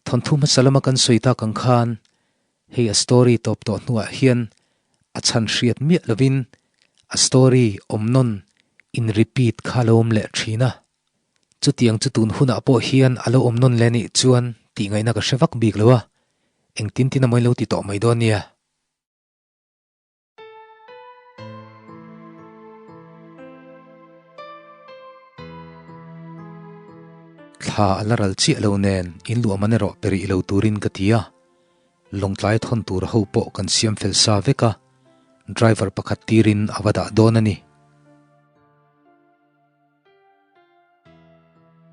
Thawnthu hmasa lama kan sawi tak ang khan hei a story tawp tawh hnuah hian a chhan hriat miah lovin a story awm nawn in repeat kha a lo awm leh thin a. Chutiang chu tun hunah pawh hian a lo awm nawn leh nih chuan tih ngaihna ka hre vak bik lo a, engtin tin amaw in lo ti tawh mai dawn nia. Thla a la ral chiah lo nen in luah man erawh pe rih lo turin ka ti a, lawngtlai thawn tur ho pawh kan siam fel sa vek a, driver pakhat tirin a va dah dawn a ni.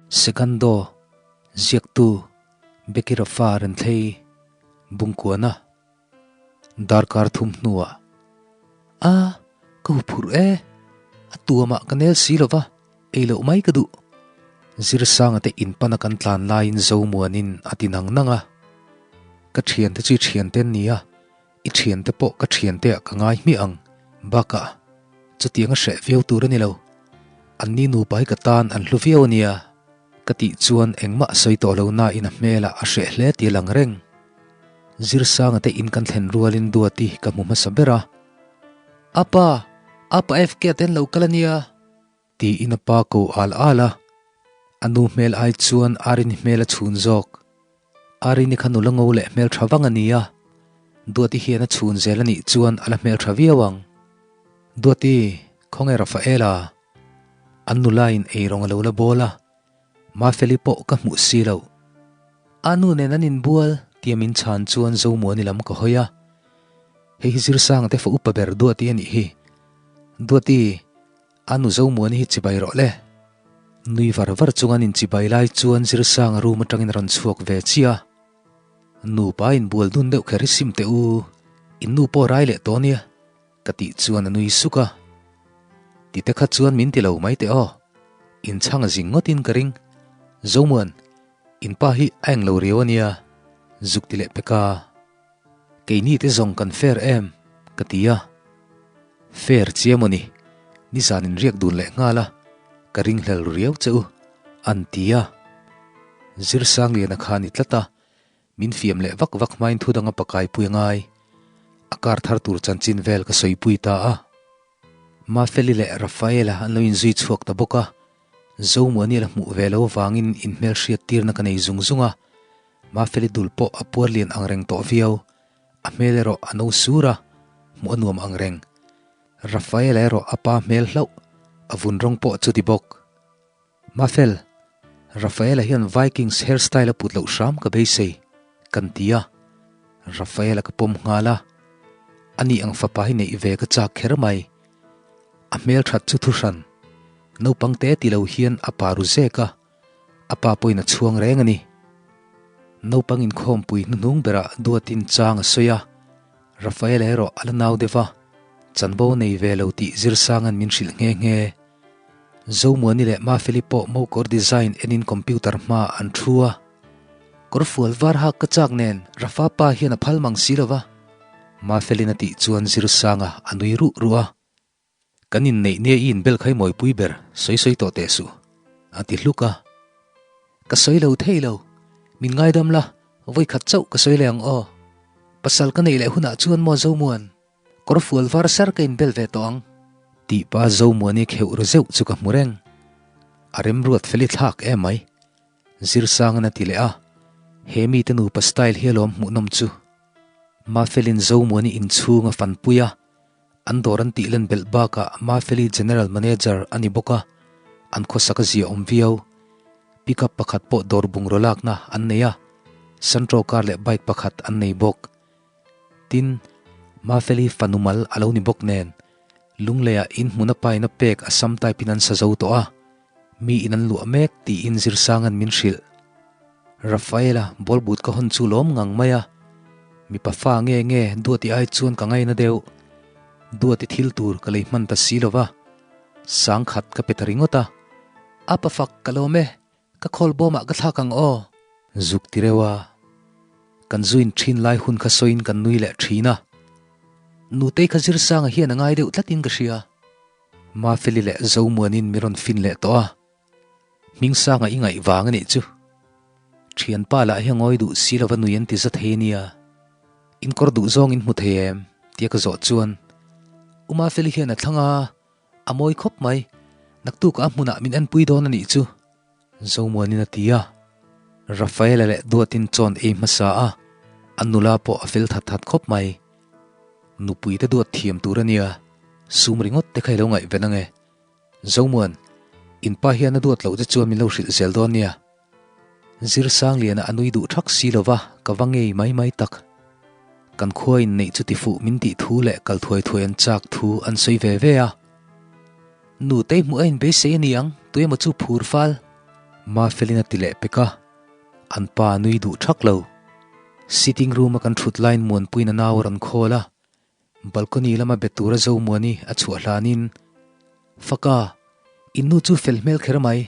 Segundo, ziaktu Becky Rafa Renthlei Bungkuana. Darkar thum hnuah, A, ka huphurh e, a tuamah ka nel si lo va, ei loh mai ka duh. Zirsanga te inpana kan tlan laiin Zomuanin a ti nang nang a. Ka thiante chu i thiante an ni a, i thiante pawh ka thianteah ka ngai hmiah ang. Bakah, chutiang a hreh viau tur a ni lo. Anni nupa hi ka tan an hlu viau a nia. Ka tih chuan engmah a sawi tawh lo nain a hmelah a hreh hle tih a lang reng. Zirsanga te in kan thlen rualin Duati ka hmu hmasa ber a. Apa! Apa FK a ten lo kal a nia! Tiin a pa ko al al a. A nu hmel ai chuan Arini hmel a chhun zawk. Arini kha nula ngo leh hmel tha vang a ni a. Duati hian a chhun zel a nih chuan a la hmel tha viau ang. Duati, khawnge Rafaela? An nula in eirawng a lo la bawl a. Mafeli pawh ka hmuh si lo. A nu nen an inbual tia min chhan chuan Zomuani lam ka hawi a. Hei hi Zirsanga te fa upa ber Duati a nih hi. Duati, a nu Zomuani hi chibai rawh le. Nui var var chunga an inchibai lai chuan Zirsanga room atangin a rawn chhuak ve chiah a. Nupa inbual dun deuh kher hi sim teh u, in nu pawh rai leh tawh nia. Ka tih chuan a nui suk a, Ti te kha chuan min ti lo mai teh aw, in chhang a zing ngawtin ka ring. Zomuan, in pa hi a eng lo riau a nia, zuk ti leh pek a. Keini te zawng kan fair em? ka ti a. Fair chiam aw ni, nizan in riak dun leh nghal a, ka ringhlel riau che u, an ti a. Zirsangliana kha a ni tlat a, Min fiam leh vak vak hmain thu danga pakaipui a ngai. A kar thar tur chanchin vel ka sawipui ta a. Mafeli leh Rafaela an lo inzui chhuak ta bawk a. Zomuani la hmuh ve lo avangin inhmelhriat tirna ka nei zung zung a. Mafeli dul pawh a puar lian ang reng tawh viau. A hmel erawh a no sur a, hmuh a nuam ang reng. Rafaela erawh a pa hmel hlauh, a vun rawng pawh chuti bawk. Mafel, Rafaela hian Vikings hairstyle a put loh hram ka beisei, kan ti a. Rafaela ka pawm nghal a, ani ang fapa hi neih ve ka chak kher mai. A hmelthat chu thuhran, naupang te ti lo hian a pa ru zek a, a pa pawhin a chhuang reng a ni. Naupang inkhawmpui hnuhnung berah Duatin chang a sawi a, Rafaela erawh a la nau deuh a, chanvo nei ve lo tih Zirsanga'n min hrilh nghe nghe. Zomuani leh Mafeli pawh mo kawr design enin computer hma an thu a. Kawr fual var hak ka chak nen Rafa pa hian a phal mang si lo va. Mafelin a tih chuan Zirsanga a nui ruh ruh a. Kan inneih nia i inbel kha i mawipui ber, sawi sawi tawh teh suh, a ti hluk a. Ka sawi lo thei lo, min ngaidam la, vawi khat chauh ka sawi leh ang aw. Pasal ka neih leh hunah chuan maw Zomuan? Kawr fual var sar ka inbel ve tawh ang. Tih pa Zomuani kheuh ru zeuh chu ka hmu reng. A remruat fel i thlak em mai. Zirsangan a ti leh a, he mite nupa style hi alawm hmuhnawm chu. Mafelin Zomuani inchhung a fanpui a, an dawr an tih len belh bakah Mafeli General Manager a ni bawk a, an khawsak a zia awm viau. Pickup pakhat pawh dawr bungraw lakna an nei a, Santro car leh bike pakhat an nei bawk. Tin, Mafeli fanu mal a lo ni bawk nen, Lungleiah in hmun a paina pek a sam type in an sa zo tawh a, mi in an luah mek tiin Zirsanga'n min hrilh. Rafaela ball but ka hawn chu lawm ngang mai a, mipa fa nge nge Duati ai chuan ka ngaina deuh. Duati thil tur ka lei hman ta si lo va, sangkhat ka pe ta ringawt a. A pafak ka lawm e, Ka khawl bawmah ka thlak ang aw. Zuk ti reuh a. Kan zuin thin lai hun kha sawiin kan nui leh thin a. Nutei kha Zirsanga hian a ngai deuh tlatin ka hria. Mafeli leh Zomuanin mi rawn fin leh tawh a. Hmingsanga i ngaih vang a nih chu. Thianpa lah hi a ngawi duh si lova nui an ti za thei ania. In kawr duh zawng in hmu thei em? tia ka zawh chuan U Mafeli hian a thlang a, a mawi khawp mai. Naktuk ah hmunah min enpui dawn a nih chu. Zomuanin a ti a. Rafaela leh Duatin chawn ei hmasa a, a nula pawh a fel that that khawp mai. Nupui te duat thiam tur a nia, sum ringawt te kha i lo ngaihven ange. Zomuan, in pa hian a duat loh che chuan min lo hrilh zel dawn nia. Zirsangliana a nui duh thak si lova, ka va ngei mai mai tak. Kan khua in neih chu tifuh min tih thu leh kal thuai thuai an chak thu an sawi ve ve a. Nutei hmuh a inbeisei a ni ang, tuemaw chu phur fal. Mafelin a ti leh pek a, an pa a nui duh thak lo. Sitting room a kan thut laiin Muanpuiin a nau a rawn khawl a, balcony lama be tura Zomuani a chhuah hlanin, Faka, in nu chu fel hmel kher mai,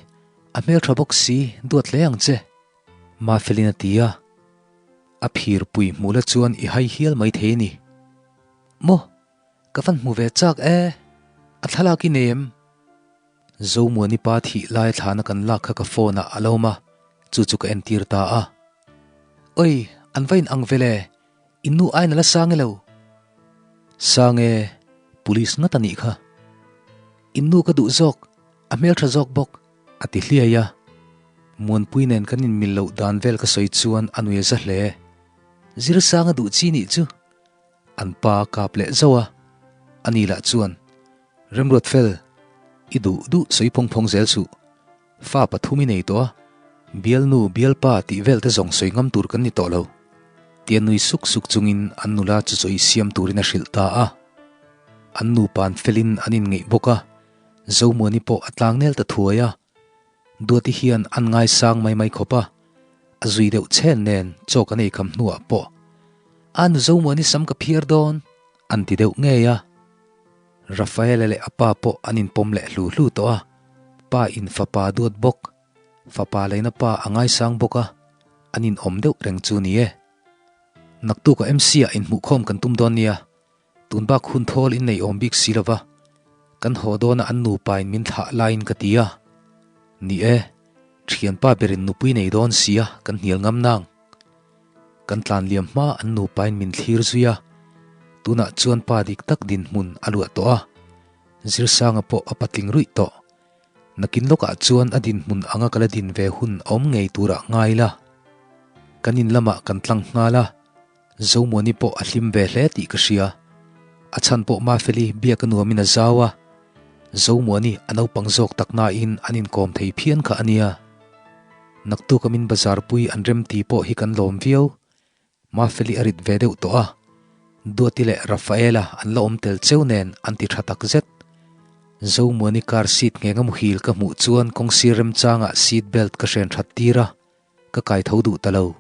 a hmeltha bawk si, duat hle ang che. Mafelin a ti a, a phir pui hmuh la chuan i hai hial mai thei a ni. Maw? Ka van hmu ve chak e, a thlalak i nei em? Zomuani pa thih lai thlana kan lak kha ka phone ah a lo awm a, chu chu ka entir ta a. Oi, an va in ang vel e, in nu aiin a la sang e lo. Sang e, police ngat a nih kha. In nu ka duh zawk, a hmeltha zawk bawk, a ti hliai a. Muanpui nen kan inmil loh dan vel ka sawi chuan a nui a za hle. Zirsanga duh chi nih chu. An pa a kap leh zauh a, ani lah chuan, Remruat fel, i duh duh sawi phawng phawng zel suh. Fa pathum i nei tawh a, bialnu, bialpa tih vel te zawng sawi ngam tur kan ni tawh lo. Tia nui suk suk chungin an nula chu chawi siam turin a hrilh ta a. An nupa'n felin an inngeih bawk a, Zomuani pawh a tlangnel ta thuai a. Duati hian an ngaisang mai mai khawp a, a zui deuh chhen nen chaw kan ei kham hnuah pawh a nu Zomuani sam ka phiar dawn an ti deuh ngei a. Rafaela leh a pa pawh an inpawm leh hlu hlu tawh a, pa in fapa duat bawk, fapa leina pa a ngaisang bawk a, an inawm deuh reng chu ni e. Naktukah MC ah inhmuhkhawm kan tum dawn nia, Tun bak hun thawl in nei awm bik si lova, kan haw dawna an nupain min thlah laiin ka ti a. Ni e, thianpa berin nupui nei dawn sia kan hnial ngam nang. Kan tlan liam hma an nupain min thlir zui a, tunah chuan pa dik tak dinhmun a luah tawh a, Zirsanga pawh a patling ruih tawh. Nakin lawkah chuan a dinhmun anga ka la din ve hun a awm ngei turah ngai la. Kan in lamah kan tlang nghal a. Zomuani pawh a hlim ve hle tih ka hria. A chhan pawh Mafeli biak a nuamin a zau a, Zomuani a naupang zawk tak nain an inkawm thei phian kha a nia. Naktuk amin bazar pui an rem ti pawh hi kan lawm viau. Mafeli a rit ve deuh tawh a, Duati leh Rafaela an la awm tel cheu nen an ti tha tak zet. Zomuani car seat nghenga muhil ka hmuh chuan kawngsir remchangah seat belt ka hren that tir a. Ka kai tho duh ta lo.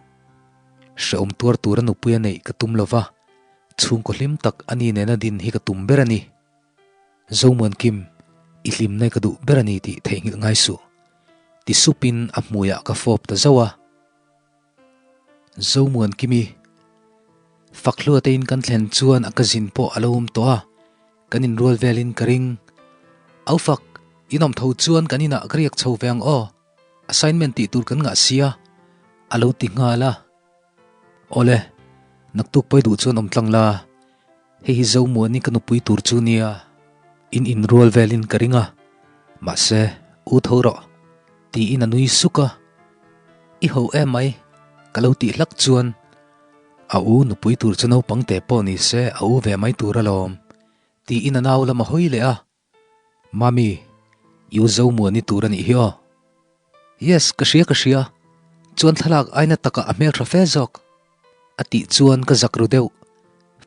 Hrehawm tuar tura nupui a neih ka tum lo va, chhungkaw hlim tak a ni nena din hi ka tum ber a ni. Zomuan Kim, i hlimna ka duh ber a ni tih theihnghilh ngai suh. Ti supin a hmuiah ka fawp ta zauh a. Zomuan Kimi, Fakhlua tein kan thlen chuan a ka zin pawh a lo awm tawh a, kan inrual velin ka ring. Au fak, in awm tho chuan kan inah ka riak chho ve ang aw. Assignment tih tur kan ngah sia, a lo ti nghal a. Awle, naktuk pawi duh chuan awm tlang la, hei hi Zomuani ka nupui tur chu nia, in inrual velin ka ring a, mahse, u tho rawh, tiin a nui suk a. I ho em mai, ka lo tih hlak chuan, a u nupui tur chu naupang te pawh ni se a u ve mai tur alawm, tiin a nau lam a hawi leh a. Mami, i u Zomuani tur a nih hi aw. Yes, ka hria ka hria. Chuan thlalak aina takah a hmeltha fe zawk. A tih chuan ka zak ru deuh.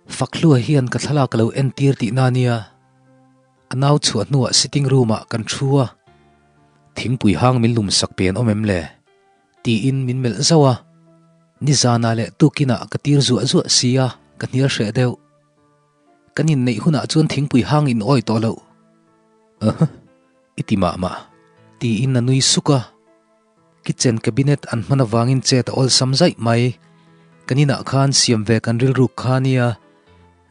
Fakhlua hian ka thlalak a lo entir tihna a nia. A nau chhuah hnuah sitting room ah kan thu a. Thingpui hang min lum sak pe an awm em le? Tiin min melh zauh a. Nizanah leh tukinah ka tir zuah zuah sia, ka hnial hreh deuh. Kan inneih hunah chuan thingpui hang in awi tawh loh. Ahh, i ti mah mah, tiin a nui suk a. Kitchen cabinet an hman avangin chet a awlsam zaih mai. Kan inah khan siam ve kan rilruk kha nia.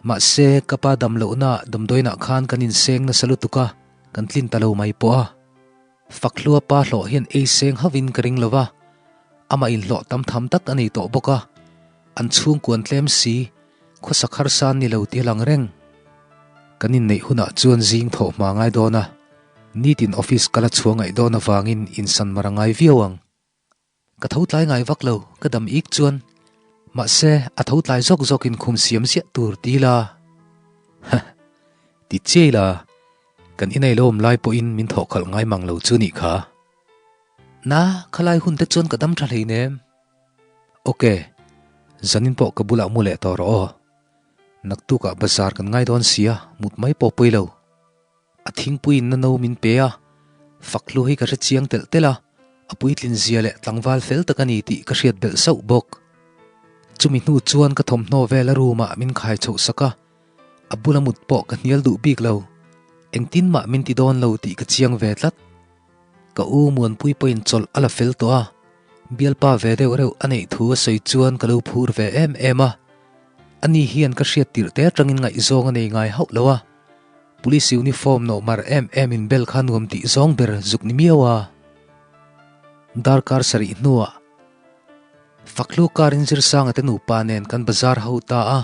Mahse, ka pa dam lohna damdawiinah khan kan inseng nasa lutuk a, kan tlin ta lo mai pawh a. Fakhlua pa hlawh hian ei seng hauhin ka ring lo va. Amah inhlawh tam tham tak a nei tawh bawk a, an chhungkuan tlem si, khawsak harsa an ni lo tih a lang reng. Kan inneih hunah chuan zing thawh hma ngai dawn a, nitin office kal a chhuah ngaih dawn avangin insan mar a ngai viau ang. Ka tho tlai ngai vak lo, ka dam ik chuan. Mahse, a tho tlai zawk zawkin khum siam ziah tur ti la. Hah, ti chiai la, kan inei lo awm lai pawhin min thawh khalh ngai mang lo chu nih kha. Na, khalai hun te chuan ka dam tha hleinem. Ok, zanin pawh ka bulah mu leh tawh rawh aw. Naktukah bazar kan ngai dawn sia, mut mai pawh pawi lo. A thingpuiin na no min pe a, fak hlu hi ka hre chiang telh telh a, a puitlin zia leh tlangval fel tak a ni tih ka hriat belh sauh bawk. Chumi hnu chuan ka thawmhnaw vel a room ah min khai chhoh sak a, a bula mut pawh ka hnial duh bik lo. Engtin mah min ti dawn lo tih ka chiang ve tlat. Ka u Muanpui pawhin chawlh a la fel tawh a, bialpa ve deuh reuh a neih thu a sawi chuan ka lo phur ve em em a. Ani hian ka hriat tirh te atangin ngaihzawng a nei ngai hauh lo a, Police uniform nawh mar em em in bel kha nuam tih zawng ber zuk ni miau a. Darkar sarih hnuah Fakhlu car in Zirsanga te nupa nen kan bazar ho ta a,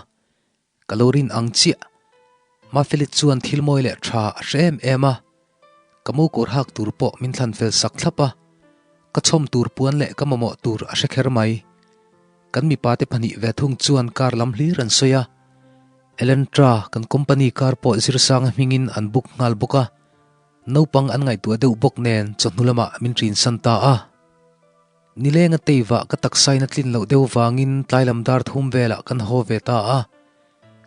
ka lo rin ang chiah. Mafeli chuan thil mawi leh tha a hre em em a, ka mo kawr hak tur pawh min thlan fel sak thlap a, ka chhawm tur puan leh ka mamawh tur a hre kher mai. Kan mipa te pahnih ve thung chuan car lam hlir an sawi a, Elantra kan company car pawh Zirsanga hmingin an book nghal bawk a, naupang an ngaihtuah deuh bawk nen chawhnu lamah min ṭinsan ta a. Nilenga teivah ka taksain a tlin loh deuh vangin tlailam dar thum velah kan haw ve ta a,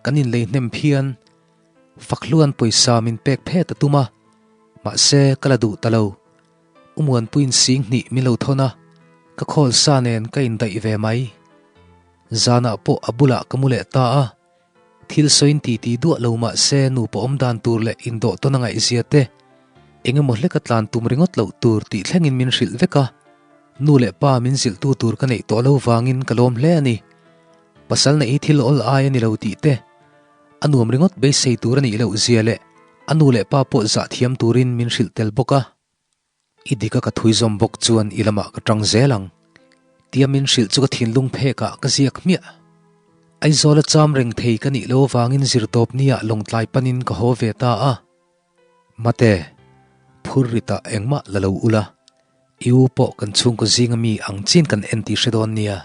kan inlei hnem phian. Fakhluan pawisa min pek phet a tum a, mahse ka la duh ta lo. U Muanpuiin sing hnih min lo thawn a, ka khawl sa nen ka indaih ve mai. Zanah pawh a bulah ka mu leh ta a, thil sawiin titi duah lo mah se nupa awm dan tur leh indawh tawn a ngaihzia te, eng emaw hleka tlan tum ringawt loh tur tih thlengin min hrilh vek a, nu leh pa min zilhtu tur ka neih tawh lo vangin ka lawm hle a ni. Pasal neih hi thil awl ai a ni lo tih te, a nuam ringawt beisei tur a nih loh zia leh a nu leh pa pawh zah thiam turin min hrilh tel bawk a. I dika ka thui zawm bawk chuan i lamah ka tang zel ang. Tia min hrilh chu ka thinlung phekah ka ziak hmiah. Aizawla cham reng thei ka nih lo avangin zirtawp niah lawngtlai panin ka haw ve ta a. Mate, phur ritah engmah la lo ula, i u pawh kan chhungkaw zinga mi ang chin kan en tih hre dawn nia.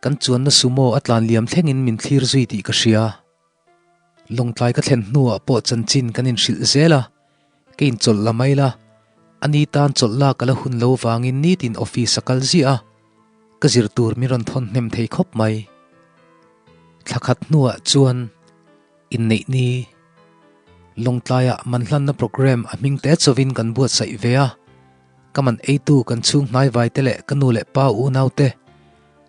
Kan chuanna sumo a tlan liam thlengin min thlir zui tih ka hria. Lawngtlai ka thlen hnuah pawh chanchin kan inhrilh zel a, ka inchawlh la mai la, ani tan chawlh lak a la hun lo vangin nitin office a kal ziah a, ka zir tur min rawn thawn hnem thei khawp mai. Thla khat hnuah chuan inneih ni Lawngtlaiah manhlanna programme a hming te chawin kan buatsaih ve a, ka man eitu kan chhung hnaivai te leh ka nu leh pa unau te,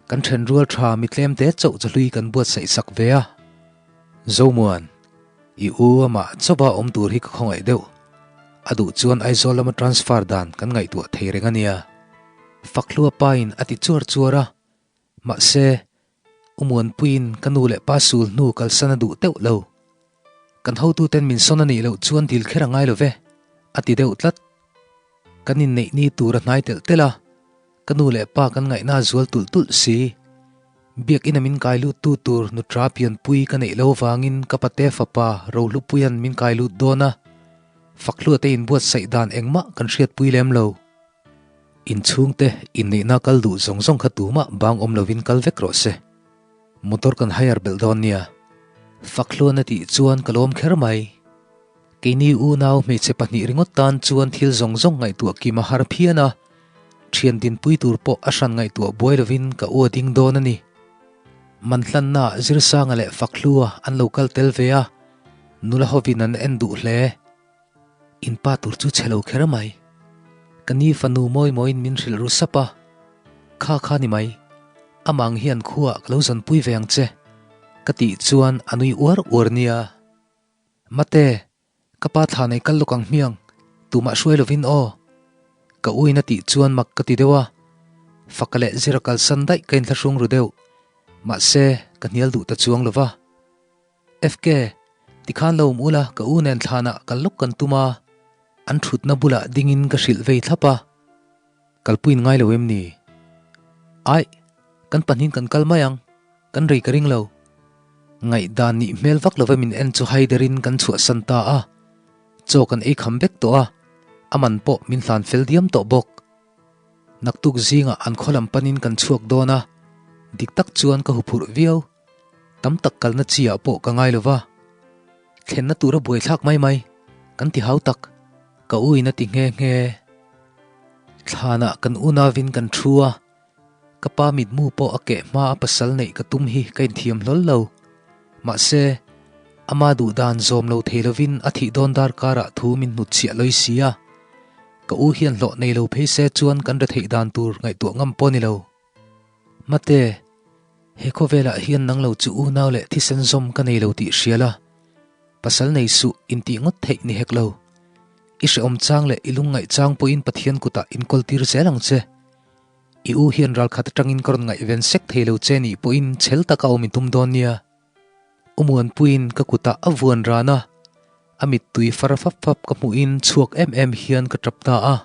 Kan ṭhenrual ṭha mi tlem te chauh chahlui kan buatsaih sak ve a. Zomuan, i u amah chauha awm tur hi ka khawngaih deuh. A duh chuan Aizawl lama transfer dan kan ngaihtuah thei reng a nia. Fakhlua pain a ti chuar chuar a. Mahse, U Muanpuiin ka nu leh pa sul hnu kalsan a duh teuh lo. Kan hotuten min sawn a nih loh chuan dil kher a ngai lo ve, a ti deuh tlat. Kan inneih ni tur a hnai telh telh a. Ka nu leh pa kan ngaihna a zual tulh tulh si. Biakina min kai lut tu tur nutra pianpui ka neih lo vangin ka pate fapa Rohlupuia'n min kai lut dawn a, Fakhluate inbuatsaih dan engmah kan hriatpui lem lo. Inchhungte inneihna kal duh zawng zawng kha tumah bang awm lovin kal vek rawh se. Motor kan hire belh dawn nia. Fakhluan a tih chuan ka lawm kher mai. Keini unau hmeichhe pahnih ringawt tan chuan thil zawng zawng ngaihtuah kim a har phian a, thian dinpui tur pawh a hran ngaihtuah buai lovin ka u a ding dawn a ni. Manhlanna Zirsanga leh Fakhlua an lo kal tel ve a, nula hovin an en duh hle. In pa tur chu chhe lo kher mai. Ka ni fanu mawi mawiin min hrilh ru sap a, Kha kha ni mai, amah ang hian khuaah ka lo zanpui ve ang che, ka tih chuan a nui uar uar nia. Mate, ka pa thla nei kal lawk ang hmiang, tumah hruai lovin aw. Ka uin a tih chuan mak ka ti deuh a, faka leh zira kalsan daih ka inthlahrung ru deuh. Mahse, ka hnial duh ta chuang lo va. FK, tikhan lo awm ula ka u nen thlanah kal lawk kan tum a, an thutna bulah dingin ka hrilh vei thlap a. Kalpuiin ngai lo em ni? Aih, kan pahnihin kan kal mai ang, kan rei ka ring lo. Ngaihdan nih hmel vak lova min en chu haiderin kan chhuahsan ta a. Chaw kan ei kham vek tawh a, a man pawh min hlan fel diam tawh bawk. Naktuk zingah an khaw lam panin kan chhuak dawn a, dik tak chuan ka huphurh viau. Tam tak kalna chi ah pawh ka ngai lova, thlenna tura buaithlak mai mai kan ti hau tak, ka u in a ti nghe nghe. Thlanah kan unavin kan thu a, ka pa mitmu pawh a keh hma a pasal neih ka tum hi ka inthiam hlawl lo. Mahse, ama duh dan zawm lo thei lovin a thih dawn dar karah thu min hnutchhiah lawi si a, ka u hian hlawh nei lo phei se chuan kan retheih dan tur ngaihtuah ngam pawh a ni lo. Mate, he khawvelah hian nang lo chu unau leh thisen zawm ka nei lo tih hria la, pasal nei suh intih ngawt theih ni hek lo. I hrehawm chang leh i lungngaih chang pawhin Pathian kutah inkawl tir zel ang che. I u hian ralkhat atangin ka rawn ngaihven sek thei lo che nih pawhin chhel taka awm i tum dawn nia. U Muanpuiin ka kutah a vuan ran a, a mittui far fap fap ka hmuhin chhuak em em hian ka tap ta a.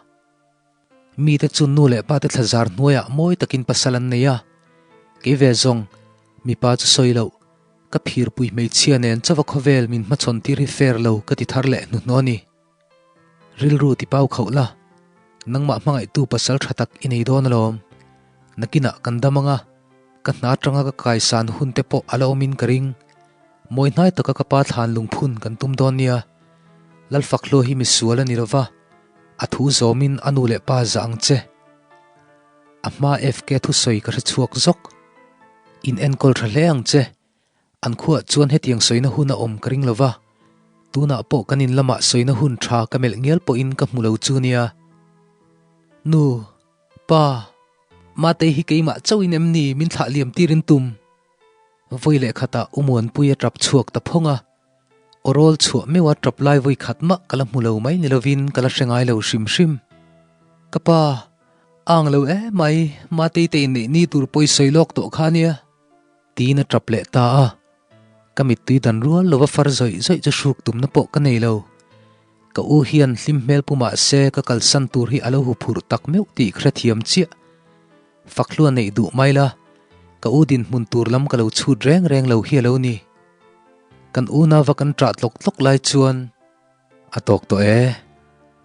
Mite chu nu leh pate thlazar hnuaiah mawi takin pasal an nei a, kei ve zawng mipa chu sawi loh, ka phirpui hmeichhia nen chawa khawvel min hmachhawn tir hi fair lo ka ti thar leh hnuhnawh a ni. Rilru ti pau khauh la, nangmah hmangaihtu pasal tha tak i nei dawn alawm. Nakinah kan dam ang a, ka hna atanga ka kaisan hun te pawh a la awmin ka ring. Mawi hnai taka ka pa thlan lungphun kan tum dawn nia. Lalfakhlua hi misual a ni lova. A thu zawmin a nu leh pa zah ang che. A hma FK thusawi ka hre chhuak zawk. In enkawl tha hle ang che. An khuah chuan hetiang sawina hun a awm ka ring lova. Tunah pawh kan in lamah sawina hun tha ka melh ngial pawhin ka hmu lo chu nia. Nu, pa, Matei hi keimah chauhin em ni min thlah liam tirin tum? Vawi leh khatah U Muanpui a tap chhuak ta phawng a. Awrawl chhuah meuha tap lai vawi khat mah ka la hmu lo mai ni lovin ka la hre ngai lo hrim hrim. Ka pa, ang lo e mai, Matei te inneih ni tur pawi sawi lawk tawh kha nia. Tiin a tap leh ta a. Ka mittui dan rual lova far zawih zawih chu hruk tumna pawh ka nei lo. Ka u hian hlim hmel pu mah se ka kalsan tur hi a lo huphurh tak meuh tih ka hrethiam chiah. Fakhlua neih duh mai la, ka u dinhmun tur lam ka lo chhut reng reng lo hi a lo ni. Kan unauva kan ṭah tlawk tlawk lai chuan, A tawk tawh e,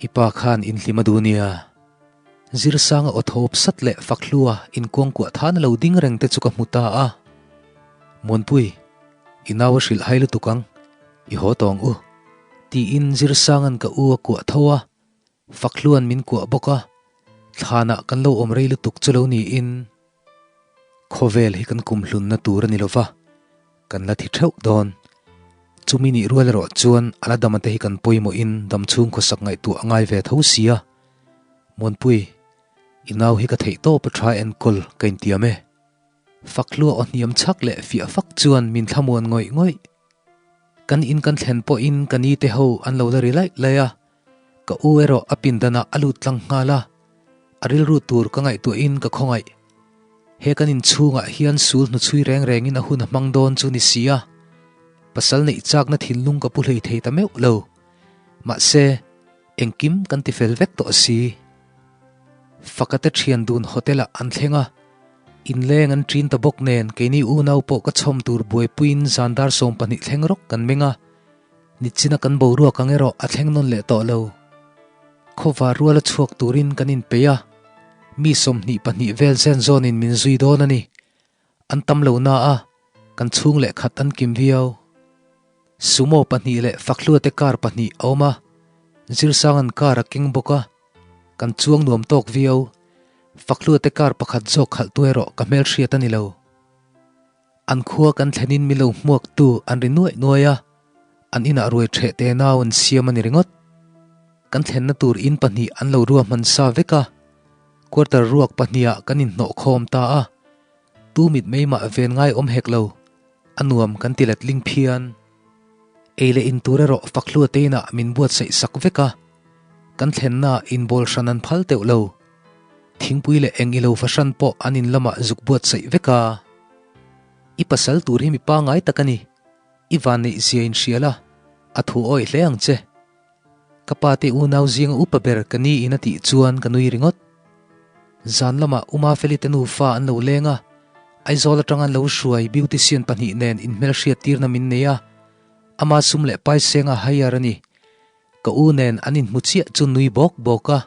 i pa khan inhlim a duh nia. Zirsanga aw thawp sat leh Fakhlua inkuangkuah than a lo ding reng te chu ka hmu ta a. Muanpui, i nau a hrilh hai lutuk ang, i haw tawh ang u, tiin Zirsanga'n ka u a kuah tho a. Fakhluan min kuah bawk a, thlanah kan lo awm rei lutuk chu lo niin khawvel hi kan kumhlunna tur a ni lova, kan la thi theuh dawn. Chumi nih rual erawh chuan a la dama te hi kan pawimawhin dam chhung khawsak ngaihtuah a ngai ve tho si a. Muanpui, i nau hi ka theih tawp a tha enkawl ka intiam e. Fakhlua aw hniam chhak leh fiah fak chuan min thlamuan ngawih ngawih. Kan in kan thlen pawhin ka ni te ho an lo la ri laih laih a, Ka u erawh a pindanah a lut tlang nghal a, a rilru tur ka ngaihtuahin ka khawngaih. He kan inchhungah hian sul hnuchhui reng rengin a hun a hmang dawn chu ni si a, pasal neih chakna thinlung ka pu hlei thei ta meuh lo. Mahse, engkim kan ti fel vek tawh si. Fakate thian dun hotel-ah an thleng a, inleng an ṭin ta bawk nen keini unau pawh ka chhawm tur buaipuiin zan dar 12 thleng rawk kan meng a, Nichina kan boruak ang erawh a thleng nawn leh tawh lo. Khawvar ruala chhuak turin kan inpeih a, mi 22 vel zen zawnin min zui dawn a ni. An tam lo na a, kan chhung leh khat an kim viau. Sumo pahnih leh Fakhluate car pahnih a awm a, Zirsanga'n car a keng bawk a, kan chuang nuam tawk viau. Fakhluate car pakhat zawk khalhtu erawh ka hmelhriat a ni lo. An khua kan thlenin mi lo hmuaktu an ri nuaih nuaih a, an inah ruai ṭheh te nau an siam a ni ringawt. Kan thlenna tur in pahnih an lo ruahman sa vek a, quarter ruak pahnihah kan inhnawh khawm ta a, tu mit mei mah ven ngai awm hek lo, a nuam kan ti letling phian. Ei leh in tur erawh Fakhlua te inah min buatsaih sak vek a, kan thlennaah inbawl hran an phal teuh lo. Thingpui leh eng ilo fahran pawh an in lamah zuk buatsaih vek a. I pasal tur hi mi pangai tak a ni. I vanneih zia in hria la, a thu awih hle ang che. Ka pa te unau zinga upa ber ka ni in a tih chuan ka nui ringawt. Zan lamah Uma Feli te nufa an lo leng a, Aizawl atanga an lo hruai beautician pahnih nen inhmelhriat tirna min nei a, ama sum leh paisenga hire a ni. Ka u nen an inhmu chiah chu nui bawk bawk a.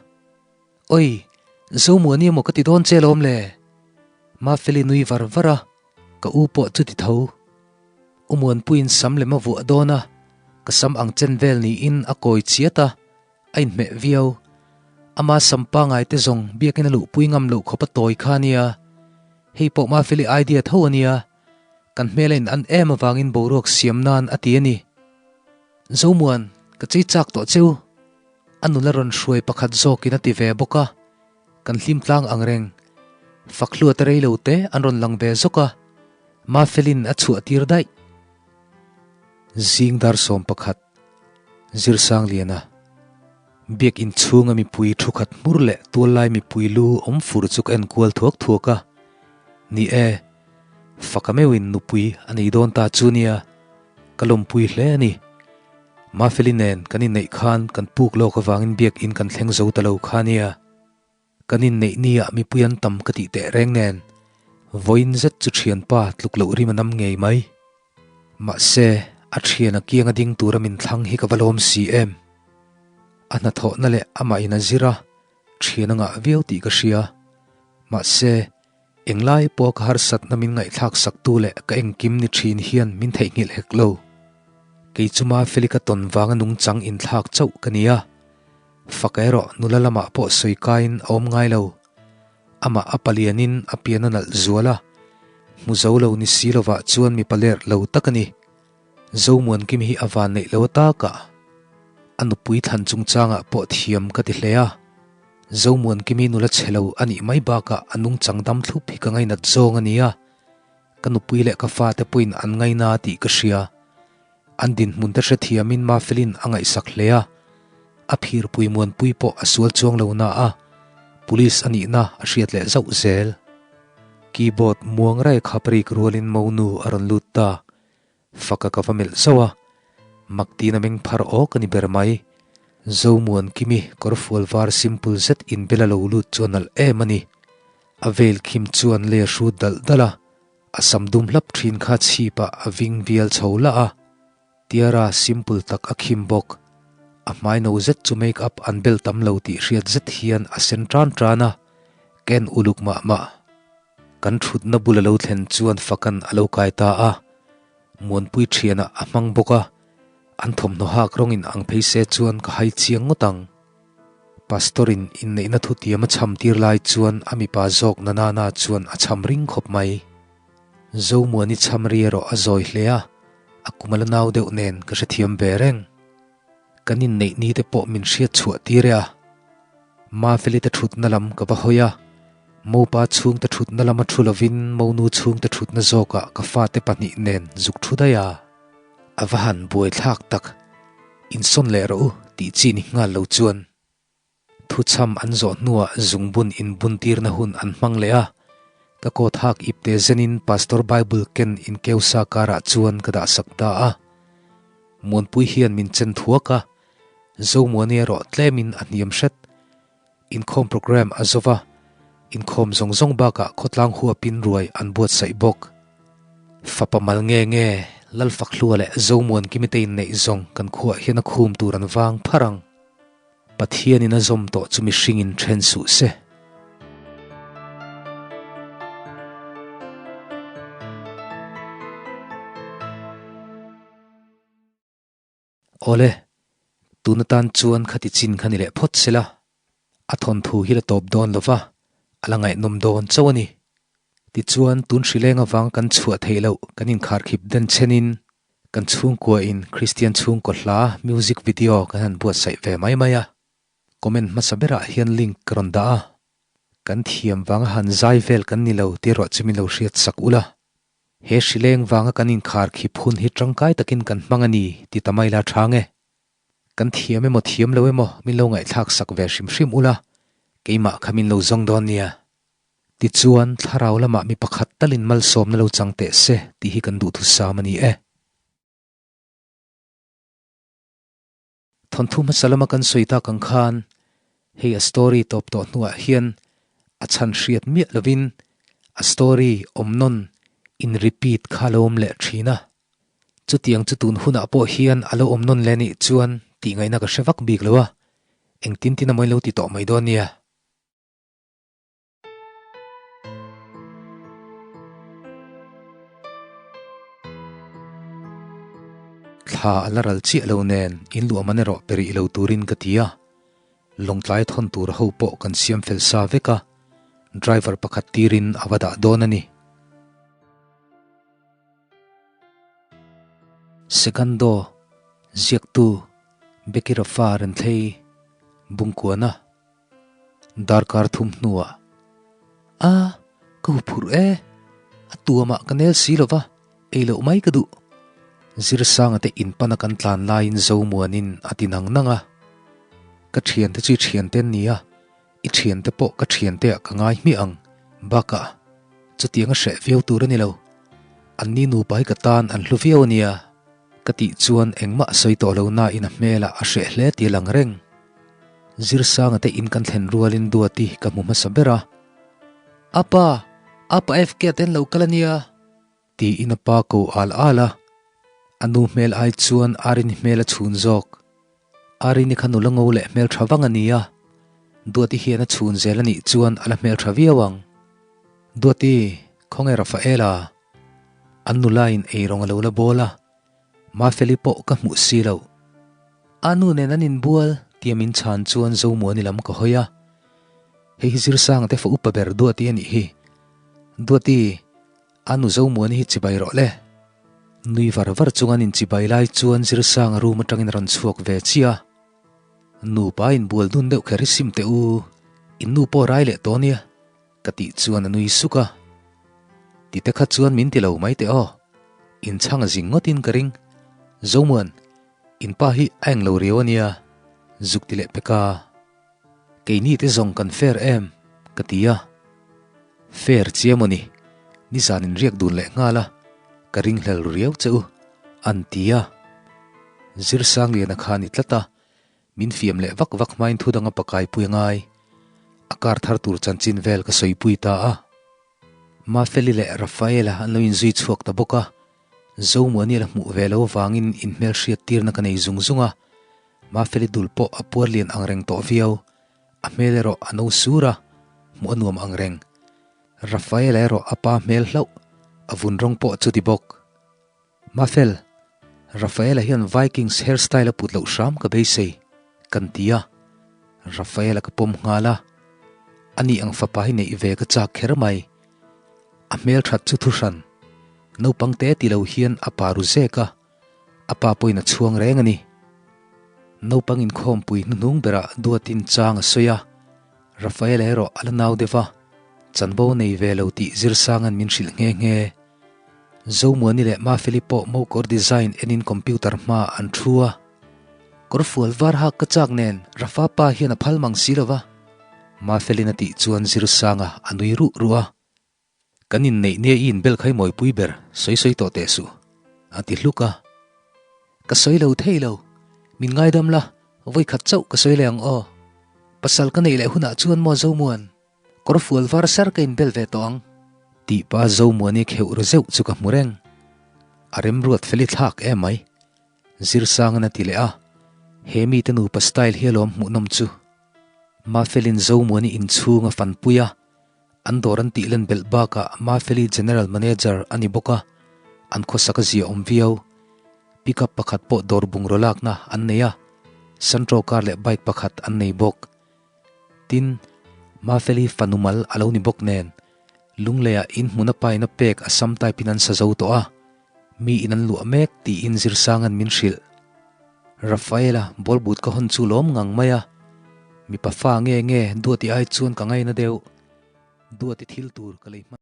Oi, Zomuani emaw ka ti dawn che lawm le? Mafeli nui var var a, ka u pawh chu ti tho. U Muanpuiin sam lem a vuah dawn a, ka sam ang chen vel niin a kawi chiat a, a inhmeh viau. Ama sam pangai te zawng biakin a luhpui ngam loh khawp a tawi kha ania. Hei pawh Mafeli idea tho ania, kan hmel a in an em avangin boruak siam nan a ti a ni. Zomuan, ka chei chak tawh cheu. A nula rawn hruai pakhat zawkin a ti ve bawk a, kan hlim tlang ang reng. Fakhluat a rei lo te an rawn lang ve zawk a, Mafelin a chhuah tir daih. Zing dar 11, Zirsangliana Biak inchhunga mipui thu khat hmur leh tuallai mipui lu awm fur chu ka en kual thuak thuak a, ni e, faka meuhin nupui a nei dawn ta chu nia, ka lawmpui hle a ni. Mafeli nen kan inneih khan kan puk lawk avangin biakin kan thleng zo ta lo kha nia. Kan inneih niah mipui an tam ka tih teh reng nen, vawiin zet chu thianpa tluk loh rim a nam ngei mai. Mahse, a thian a kianga ding tura min thlang hi ka va lawm si em. A hnathawhna leh amah in a zir a, thian a ngah viau tih ka hria. Mahse, Englai pawh ka harsatna min ngaihthlak saktu leh ka engkim ni thin hian min theihnghilh hek lo. Kei chu Mafeli ka tawn vanga nungchang inthlak chauh ka ni a, fak erawh nula lamah pawh sawi kaiin a awm ngai lo. Amah a palianin a pian a nalh zual a, hmu zo lo ni si lovah chuan mipa lerh lo tak a ni. Zomuankim hi a van neih lo takah a nupui thlan chungchangah pawh thiam ka ti hle a. Zomuankimi nula chhe lo a nih mai bakah a nungchang dam thlup hi ka ngainat zawng a nia, ka nupui leh ka fate pawhin an ngaina tih ka hria. An dinhmun te hrethiamin Mafelin a ngaihsak hle a, a phirpui muanpui pawh a sual chuang lo na a, police a nihna a hriat leh zauh zel. Keyboard muang rai khap rik rualin monu a rawn lut ta. Faka ka va melh zauh a, Maktina meng phar awk a ni ber mai. Zomuan Kimi kawr fual var simple zet inbel a lo lut chu a nalh em a ni. A veil khim chuan lei a hrut dalh dalh a, a sam dum hlap thin kha chhipah a ving vial chho lah a. Tiara simple tak a khim bawk. A hmai no zet chu make up an bel tam lo tih hriat zet hian a sen tan tan a, ka en uluk mah mah. Kan thutna bul a lo thlen chuan Fakan a lo kai ta a, Muanpui thianah a hmang bawk a, an thawmhnaw hak rawngin ang phei se chuan ka hai chiang ngawt ang. Pastor-in inneihna thutiam a chham tir lai chuan a mipa zawk Nanana chuan a chham ring khawp mai. Zomuani chham ri erawh a zawi hle a, a kum a la nau deuh nen ka hrethiam ve reng. Kan inneih ni te pawh min hriat chhuah tir e a. Mafeli te thutna lam ka va hawi a, Mopa chhungte thutna lama thu lovin Monu chhungte thutna zawkah ka fate pahnih nen zuk thu daih a. A va han buai thlak tak, insawn leh rawh u tih chi ni nghal lo chuan. Thuchham an zawh hnuah zungbun inbuntirna hun an hmang leh a, ka coat hak ipte zenin Pastor Bible ken inkeusa karah chuan ka dahsak ta a. Muanpui hian min chen thuak a, Zomuani erawh tlemin a hniam hret. Inkhawm programme a zo va, inkhawm zawng zawng bakah khawtlang huapin ruai an buatsaih bawk. Fapa mal nge nge, Lalfakhlua leh Zomuankimi te inneih zawng kan khuah hian a khum tur an vang pharh ang. Pathianin a zawm tawh chu mihringin then suh se. Awle, tun atan chuan khati chin kha ni leh phawt se la, a thawnthu hi la tawp dawn lo va, a la ngaihnawm dawn chauh a ni. Tichuan, tun hrileng avang kan chhuah theih loh kan inkharkhip den chenin Kan chhungkua in Kristian chhungkaw hla music video kan han buatsaih ve mai mai a, comment hmasa berah hian link ka rawn dah a, kan thiam vanga han zai vel kan ni lo tih erawh chu min lo hriat sak ula. He hrileng vanga kan inkhar khip hun hi tangkai takin kan hmang a ni ti ta mai la chang e. Kan thiam emaw thiam lo emaw min lo ngaihthlak sak ve hrim hrim ula, keimah kha min lo zawng dawn nia. Tichuan, thlarau lamah mi pakhat talin malsawmna lo chang teh se tih hi kan duhthusam a ni e. Thawnthu hmasa lama kan sawi tak ang khan, hei a story tawp tawh hnuah hian A chhan hriat miah lovin a story awm nawn in repeat kha a lo awm leh thin a. Chutiang chu tun hunah pawh hian a lo awm nawn leh nih chuan tih ngaihna ka hre vak bik lo a, engtin tin amaw in lo ti tawh mai dawn nia. Thla a la ral chiah lo nen in luah man erawh pe rih lo turin ka ti a, Lawngtlai thawn tur ho pawh kan siam fel sa vek a, driver pakhat tirin a va dah dawn a ni. Segundo, ziaktu Becky Rafa Renthlei, Bungkuana. Darkar thum hnuah, A, ka huphurh e, a tuamah ka nel si lova, ei loh mai ka duh. Zirsanga te inpana kan tlan laiin Zomuanin a ti nang nang a. Ka thiante chu i thiante an ni a, i thiante pawh ka thianteah ka ngai hmiah ang. Bakah, chutiang a hreh viau tur a ni lo. Anni nupa hi ka tan an hlu viau a nia, ka tih chuan engmah a sawi tawh lo nain a hmelah a hreh hle tih a lang reng. Zirsanga te in kan thlen rualin Duati ka hmu hmasa ber a. Apa! Apa FK te an lo kal a nia! Tiin a pa ko al al a. A nu hmel ai chuan Arini hmel a chhun zawk. Arini kha nula ngo leh hmel tha vang a ni a. Duati hian a chhun zel a nih chuan a la hmel tha viau ang. Duati, khawnge Rafaela? An nula in eirawng a lo la bawl a. Mafeli pawh ka hmuh si lo. A nu nen an inbual tia min chhan chuan Zomuani lam ka hawi a. Hei hi Zirsanga te fa upa ber Duati a nih hi. Duati, a nu Zomuani hi chibai rawh le. Nui var var chung an inchibai lai chuan Zirsanga room atangin a rawn chhuak ve chiah a. Nupa inbual dun deuh kher i sim teh u, in nu pawh rai leh tawh nia. Ka tih chuan a nui suk a, Ti te kha chuan min ti lo mai teh aw, in chhang a zing ngawtin ka ring. Zomuan, in pa hi a eng lo riau a nia, zuk ti leh pek a. Keini te zawng kan fair em? ka ti a. Fair chiah maw ni, nizan in riak dun leh nghal a, ka ringhlel ru riau che u, an ti a. Zirsangliana kha a ni tlat a, Min fiam leh vak vak hmain thu danga pakaipui a ngai. A kar thar tur chanchin vel ka sawipui ta a. Mafeli leh Rafaela an lo inzui chhuak ta bawk a. Zomuani la hmuh ve lo avangin inhmelhriat tirna ka nei zung zung a. Mafeli dul pawh a puar lian ang reng tawh viau. A hmel erawh a no sur a, hmuh a nuam ang reng. Rafaela erawh a pa hmel hlauh, a vun rawng pawh chuti bawk. Mafel, Rafaela hian Vikings hairstyle a put loh hram ka beisei, kan ti a. Rafaela ka pawm nghal a, ani ang fapa hi neih ve ka chak kher mai. A hmelthat chu thuhran, naupang te ti lo hian a pa ru zek a, a pa pawhin a chhuang reng a ni. Naupang inkhawmpui hnuhnung berah Duatin chang a sawi a, Rafaela erawh a la nau deuh a, chanvo nei ve lo tih Zirsanga'n min hrilh nghe nghe. Zomuani leh Mafeli pawh mo kawr design enin computer hma an thu a. Kawr fual var hak ka chak nen Rafa pa hian a phal mang si lo va. Mafelin a tih chuan Zirsanga a nui ruh ruh a. Kan inneih nia i inbel kha i mawipui ber, sawi sawi tawh teh suh, a ti hluk a. Ka sawi lo thei lo, min ngaidam la, vawi khat chauh ka sawi leh ang aw. Pasal ka neih leh hunah chuan maw Zomuan? Kawr fual var sar ka inbel ve tawh ang. Tih pa Zomuani kheuh ru zeuh chu ka hmu reng. A remruat fel i thlak em mai. Zirsangan a ti leh a, he mite nupa style hi alawm hmuhnawm chu. Mafelin Zomuani inchhung a fanpui a, an dawr an tih len belh bakah Mafeli General Manager a ni bawk a, an khawsak a zia awm viau. Pickup pakhat pawh dawr bungraw lakna an nei a, Santro car leh bike pakhat an nei bawk. Tin, Mafeli fanu mal a lo ni bawk nen, Lungleiah in hmun a paina pek a sam type in an sa zo tawh a, mi in an luah mek tiin Zirsanga'n min hrilh. Rafaela ball but ka hawn chu lawm ngang mai a, mipa fa nge nge Duati ai chuan ka ngaina deuh. Duati thil tur ka lei hman.